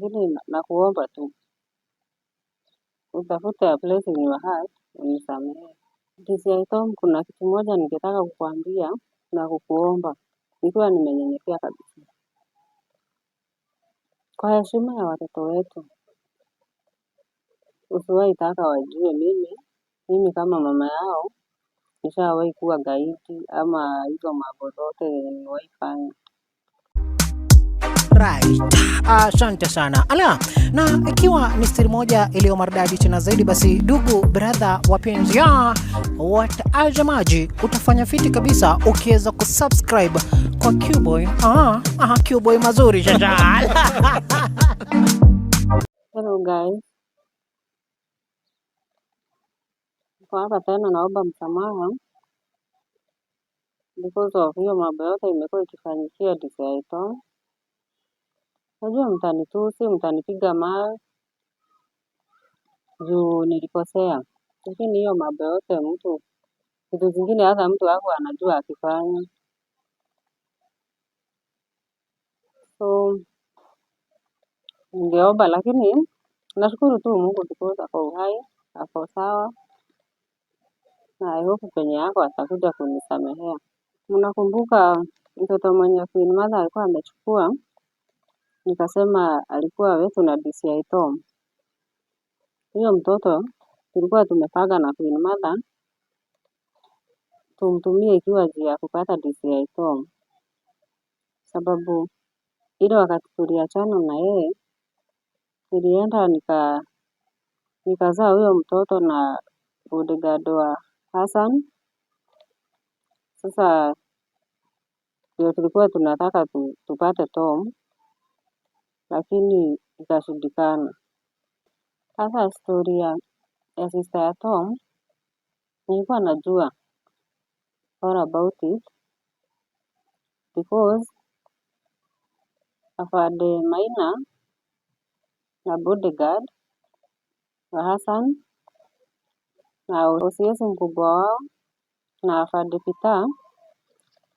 Lakini nakuomba tu utafute a place in your heart unisamehe. DCI Tom, kuna kitu moja ningetaka kukuambia na kukuomba nikiwa nimenyenyekea kabisa, kwa heshima ya watoto wetu, usiwahi taka wajue mimi kama mama yao nishawahi kuwa gaidi ama hizo mambo zote zenye nimewahi fanya. Right. Asante sana. Ala, na ikiwa ni stiri moja iliyo maridadi tena zaidi, basi ndugu brother wapenzi ya watazamaji, utafanya fiti kabisa ukiweza kusubscribe kwa Qboy. Qboy mazuri sasa. Hello guys, niko hapa tena, naomba msamaha because of hiyo mambo yote imekuwa ikifanyikia DCI Tom. Najua mtanitusi, mtanipiga mawe juu nilikosea, lakini hiyo mambo yote mtu, vitu zingine hata mtu hakuwa anajua akifanya. So ningeomba, lakini nashukuru tu Mungu because ako uhai, ako sawa, na I hope penye yako atakuja kunisamehea. Mnakumbuka mtoto mwenye Queen Mother alikuwa amechukua, nikasema alikuwa wetu na DCI Tom. Huyo mtoto tulikuwa tumepanga na Queen Mother tumtumie ikiwa njia ya kupata DCI Tom, sababu ile wakati tuliachana na yeye nilienda nikazaa huyo mtoto na bodyguard wa Hassan. Sasa ndio tulikuwa tunataka tupate Tom, lakini ikashindikana. Sasa story ya sister ya Tom nilikuwa najua all about it because Afande Maina na bodyguard wa Hassan na OCS mkubwa wao na Afande Peter,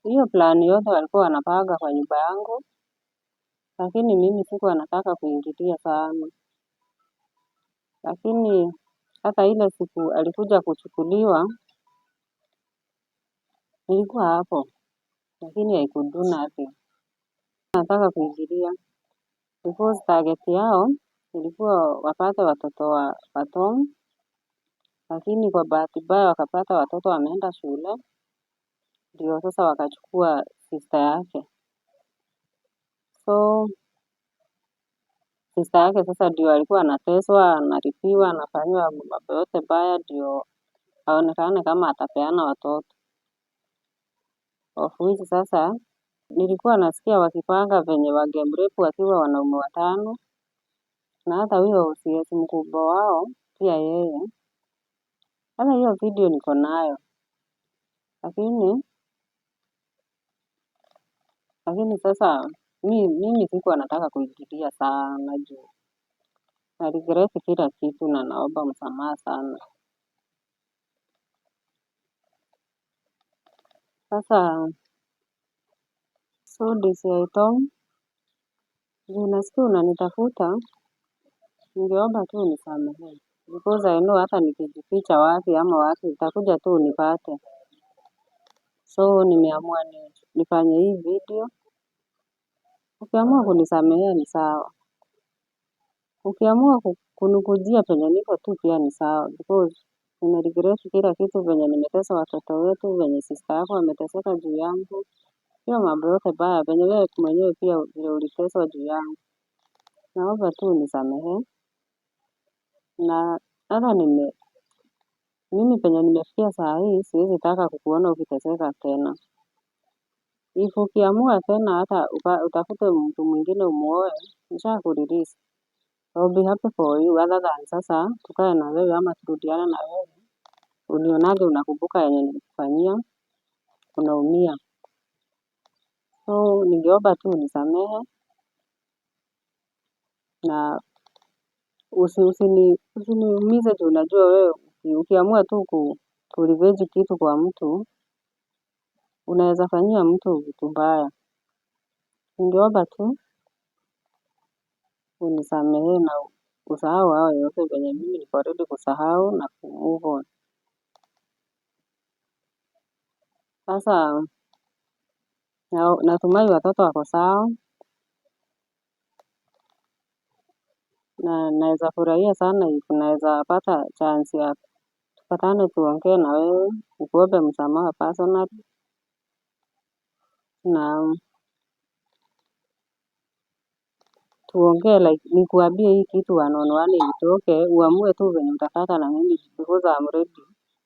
hiyo plan yote walikuwa wanapanga kwa nyumba yangu, lakini mimi sikuwa nataka kuingilia sana. Lakini hata ile siku alikuja kuchukuliwa, nilikuwa hapo, lakini I could do nothing. Nataka kuingilia because target yao ilikuwa wapate watoto wa Tom, lakini kwa bahati mbaya wakapata watoto wameenda shule, ndio sasa wakachukua sister yake. So sister yake sasa ndio alikuwa anateswa, analipiwa, anafanyiwa mambo yote baya ndio aonekane kama atapeana watoto. Of which sasa nilikuwa nasikia wakipanga venye wangemrape wakiwa wanaume watano, na hata huyo OCS mkubwa wao pia yeye. Hata hiyo video niko nayo, lakini sasa mimi sikuwa nataka kuingilia sana juu na regret kila kitu na naomba msamaha sana. Sasa so DCI Tom, juu nasikia unanitafuta, ningeomba tu unisamehe because I know hata nikijificha wapi ama wapi utakuja tu unipate. So nimeamua nifanye hii video. Ukiamua kunisamehea ni sawa, ukiamua kunikujia penye niko tu pia ni sawa, because nimeregret kila kitu venye nimetesa watoto wetu, venye sister yako ameteseka juu yangu, hiyo mambo yote baya, venye wewe mwenyewe pia vile uliteswa juu yangu. Naomba tu unisamehe, na hata mimi penye nimefikia saa hii siwezi taka kukuona ukiteseka tena. If ukiamua tena hata utafute mtu mwingine umuoe, nishakurelease. I will be happy for you other than sasa tukae na wewe ama turudiane na wewe. Unionage unakumbuka yenye nilikufanyia, unaumia. So ningeomba tu unisamehe na usiniumize juu unajua wewe ukiamua tu kurevenge kitu kwa mtu, unaweza fanyia mtu vitu mbaya. Ningeomba tu Unisamehe na usahau hao yote venye mimi niko ready kusahau na kumove on. Sasa natumai watoto wako sawa na naweza furahia sana if naweza pata chance ya tupatane tuongee na wewe, nikuombe msamaha personally na tuongee like nikuambie hii kitu one on one itoke, uamue tu venye utataka na mimi because I'm ready.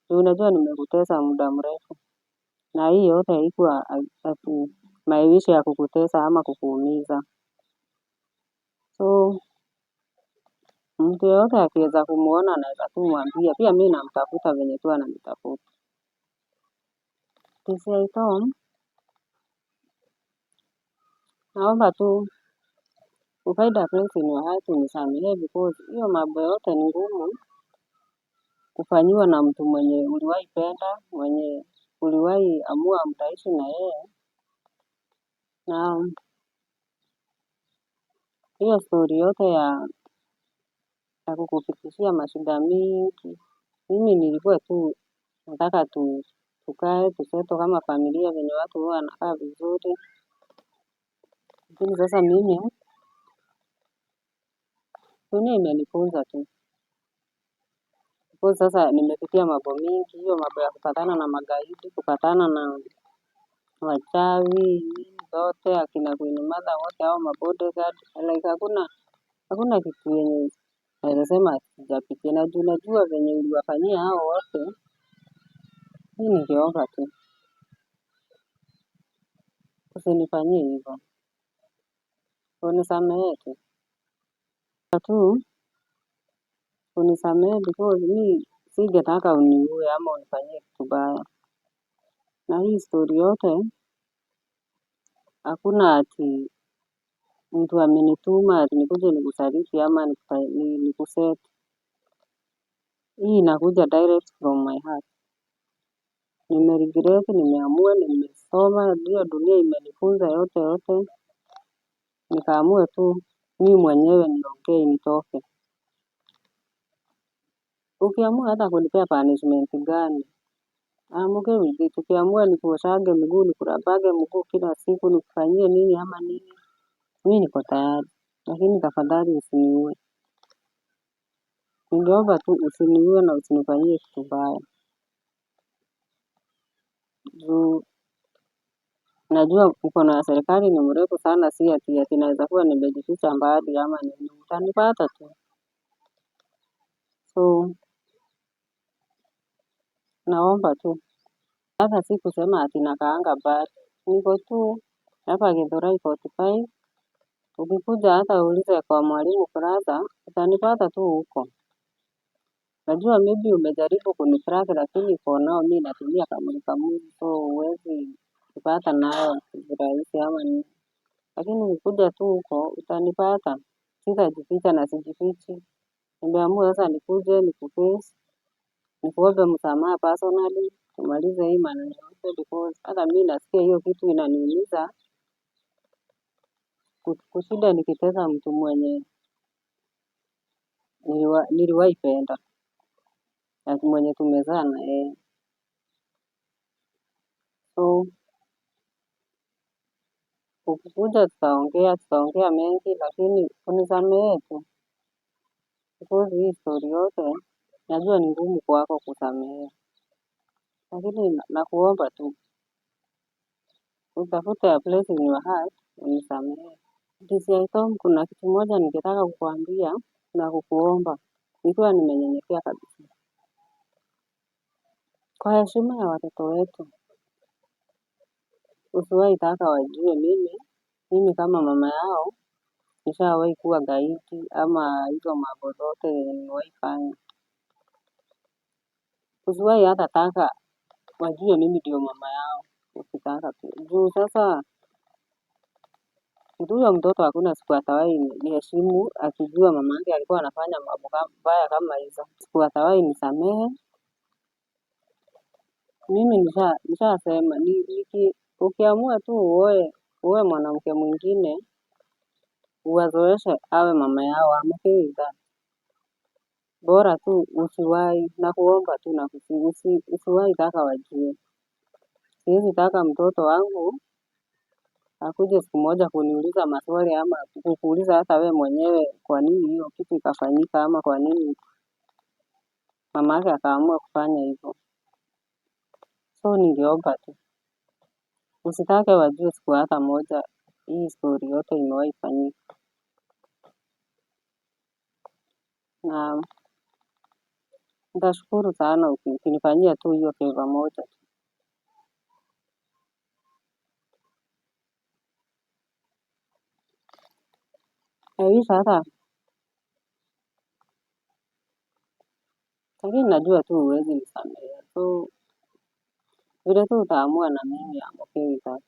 Juu unajua nimekutesa muda mrefu na hii yote haikuwa ati my wish ya kukutesa ama kukuumiza. So mtu yeyote akiweza kumuona anaweza tu mwambia, pia mi namtafuta venye tu ananitafuta. DCI Tom, naomba tu ufind a place in your heart unisamehe because hiyo mambo yote ni ngumu kufanyiwa na mtu mwenye uliwahi penda, mwenye uliwahi amua mtaishi na yeye, na hiyo story yote ya kukupitishia mashida mingi. Mimi nilikuwa tu nataka tukae tusettle kama familia venye watu huwa wanakaa vizuri, lakini sasa mimi dunia imenifunza tu. Because sasa nimepitia mambo mingi, hiyo mambo ya kupatana na magaidi, kupatana na wachawi, nini zote, akina Queen Mother wote hao mabodyguard, like hakuna kitu yenye naweza sema sijapitia, na juu najua venye uliwafanyia hao wote, mi ningeomba tu usinifanyie hivyo, unisamehe tu tu, unisamehe because mi singetaka uniue ama unifanyie kitu baya. Na hii story yote hakuna ati mtu amenituma ati nikuje nikusaliti ama nikuset. Hii inakuja direct from my heart. Nimeregret, nimeamua, nimesoma, hiyo dunia imenifunza yote yote, nikaamua tu mi mwenyewe niongee nitoke. Ukiamua hata kunipea punishment gani, I'm okay with it. Ukiamua nikuoshage miguu, nikurabage mguu kila siku, nikufanyie nini ama nini, mi niko tayari, lakini tafadhali usiniue. Ningeomba tu usiniue na usinifanyie kitu baya. Juu najua mkono ya serikali ni mrefu sana, si ati ati naweza kuwa nimejificha mbali ama nini, utanipata tu. So naomba tu, hata si kusema ati nakaanga mbali, niko tu hapa Githurai 45. Ukikuja hata uulize kwa mwalimu Plaza, utanipata tu huko. Najua maybe umejaribu kunitrack lakini for now mi natumia kamuli kamuli, so huwezi kupata nayo virahisi ama nini, lakini ukikuja tu huko utanipata. Sitajificha na sijifichi. Nimeamua sasa nikuje nikuface, nikuombe msamaha personally, tumalize hii maneno yote because hata mi nasikia hiyo kitu inaniumiza kushinda nikitesa mtu mwenye niliwahi penda na mwenye tumezaa na yeye. So ukikuja tutaongea, tutaongea mengi, lakini unisamehe tu because hii story yote najua ni ngumu kwako kusamehe, lakini nakuomba tu utafute a place in your heart unisamehe. DCI Tom, kuna kitu moja ningetaka kukuambia na kukuomba nikiwa nimenyenyekea kabisa, kwa heshima ya watoto wetu, usiwahi taka wajue mimi kama mama yao nishawahi kuwa gaidi ama hizo mambo zote zenye nimewahi fanya. Usiwahi hata taka wajue mimi ndio mama yao, ukitaka tu juu sasa huyo mtoto hakuna siku atawahi niheshimu akijua mama yake alikuwa anafanya mambo mbaya kama hizo. Siku atawahi nisamehe. Mimi nishasema ukiamua tu uoe mwanamke mwingine, Uwazoeshe awe mama yao, I'm okay with that. Bora tu usiwahi, nakuomba tu nakusihi, usiwahi taka wajue. Siwezi taka mtoto wangu akuje siku moja kuniuliza maswali ama kukuuliza hata we mwenyewe kwa nini hiyo kitu ikafanyika ama kwa nini mama yake akaamua kufanya hivyo. So ningeomba tu usitake wajue siku hata moja hii story yote imewahi fanyika, na nitashukuru sana ukinifanyia tu hiyo favor moja tu. I wish hata, lakini najua tu huwezi nisamehe, so vile tu utaamua na mimi I'm okay with that.